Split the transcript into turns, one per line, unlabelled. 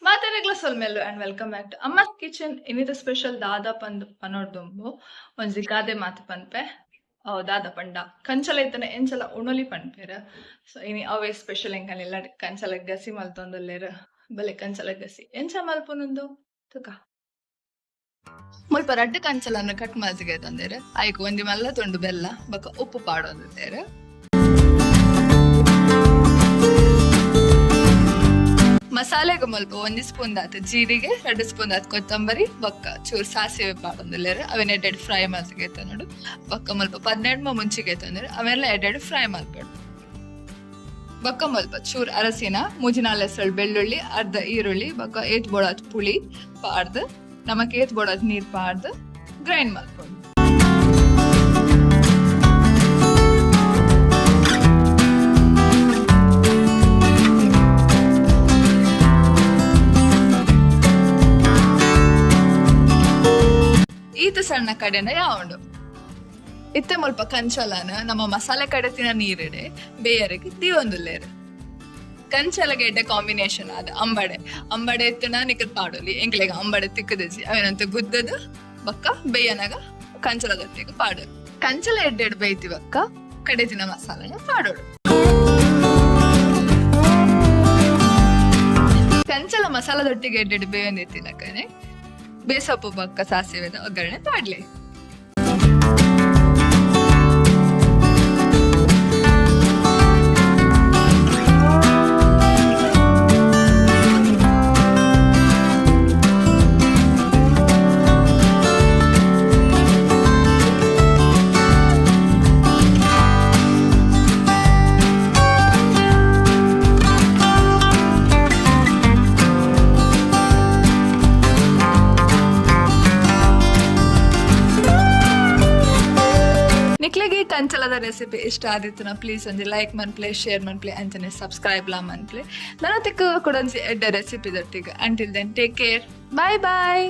ಮಾತೆರೆಗ್ಲ ಸೊಲ್ಮೆಲು and welcome back to Amma's kitchen. ಇನ್ನಿತ special ದಾದ ಪಂದ್ ಪನೊಡ್ದುಂಬು ಒಂಜಿ ಗಾದೆ ಮಾತು ಪನ್ಪೆ. ದಾದ ಪಂಡ ಕಂಚಲ ಇತ್ತನ ಎಂಚಲ ಉಣೊಲಿ ಪನ್ಪೆರ್. ಸೊ ಇನಿ ಅವೇ ಸ್ಪೆಷಲ್ ಎಂಕಲೆಲ್ಲ ಕಂಚಲ ಗಸಿ ಮಲ್ತೊಂದುಲ್ಲೆರ್. ಬಲೆ ಕಂಚಲ ಗಸಿ ಎಂಚ ಮಲ್ಪುನುಂದು ತುಕ. ಮುಲ್ಪ ರಡ್ಡ್ ಕಂಚಲನ್ನು ಕಟ್ ಮಲ್ತಿಗೆ ತಂದೆರ್. ಐಕ್ ಒಂಜಿ ಮಲ್ಲ ತುಂಡು ಬೆಲ್ಲ ಬೊಕ ಉಪ್ಪು ಪಾಡೊಂದಿತ್ತೆರ್. ಮಸಾಲೆಗ್ ಮುಲ್ಪ ಒಂಜಿ ಸ್ಪೂನ್ ದಾತ್ ಜೀರಿಗೆ, 2 ಸ್ಪೂನ್ ದಾತ್ ಕೊತ್ತಂಬರಿ, ಬೊಕ್ಕ ಚೂರು ಸಾಸಿವೆ ಪಾಡೊಂದುಲ್ಲೆರ್. ಅವೆನ್ ಎಡ್ಡೆಡ್ ಫ್ರೈ ಮಲ್ತಿಗೆ ತನ್ನೋಡು. ಬೊಕ್ಕ ಮುಲ್ಪ 12 ಮುಂಚಿಗೆ ತಂದೆರ್. ಅವೆಲ್ಲ ಎಡ್ಡೆಡ್ ಫ್ರೈ ಮಲ್ಪೊಡು. ಬೊಕ್ಕ ಮುಲ್ಪ ಚೂರು ಅರಸಿನ, 3-4 ಎಸಳು ಬೆಳ್ಳುಳ್ಳಿ, ಅರ್ಧ ಈರುಳ್ಳಿ, ಬೊಕ್ಕ ಏತ್ ಬೋಡಾತ್ ಪುಳಿ ಪಾಡ್ದು, ನಮಕ್ ಏತ್ ಬೋಡಾತ್ ನೀರ್ ಪಾಡ್ದು ಗ್ರೈಂಡ್ ಮಲ್ಪೊಡು. ಈತ ಸಣ್ಣ ಕಡೆನ ಯಾವುಂಡು ಇತ್ತೆ ಮುಲ್ಪ ಕಂಚಲನ ನಮ್ಮ ಮಸಾಲೆ ಕಡೆತಿನ ನೀರಿಡೆ ಬೇಯರಿಗೆ ದೀವೊಂದುಲ್ಲೆರ್. ಕಂಚಲಗೆ ಎಡ್ಡೆ ಕಾಂಬಿನೇಷನ್ ಆದ್ ಅಂಬಡೆ. ಅಂಬಡೆ ಇತ್ತುಂಡ ನಿಕಲ್ ಪಾಡೊಲಿ. ಎಂಕ್ಲೆಗ್ ಅಂಬಡೆ ತಿಕ್ಕುದಿಜಿ. ಅವೆನಂತ ಗುದ್ದದು ಬೊಕ್ಕ ಬೇಯನಗ ಕಂಚಲದೊಟ್ಟಿಗೆ ಪಾಡೊಲಿ. ಕಂಚಲ ಎಡ್ಡೆಡ್ ಬೇಯ್ತಿ ಬೊಕ್ಕ ಕಡೆತಿನ ಮಸಾಲೆನ ಪಾಡೊಡು. ಕಂಚಲ ಮಸಾಲದೊಟ್ಟಿಗೆ ಎಡ್ಡೆಡ್ ಬೇಯೊಂದಿತ್ತಿನಕನೆ ಬೇಸೊಪ್ಪು ಬೊಕ್ಕ ಸಾಸಿವೆದ ಒಗ್ಗರಣೆ ಪಾಡ್ಲೆ. ನಿಕ್ಲೆಗ್ ಈ ಕಂಚಲದ ರೆಸಿಪಿ ಇಷ್ಟ ಆದಿತ್ತುನ ಪ್ಲೀಸ್ ಒಂಜಿ ಲೈಕ್ ಮನ್ಪ್ಲೆ, ಶೇರ್ ಮನ್ಪ್ಲೆ, ಅಂಚನೆ ಸಬ್ಸ್ಕ್ರೈಬ್ ಲಾ ಮನ್ಪ್ಲೆ. ನನ ತಿಕ್ಕ ಕುಡೊಂಜಿ ಎಡ್ಡೆ recipe ದೊಟ್ಟಿಗೆ. Until then take care, bye bye.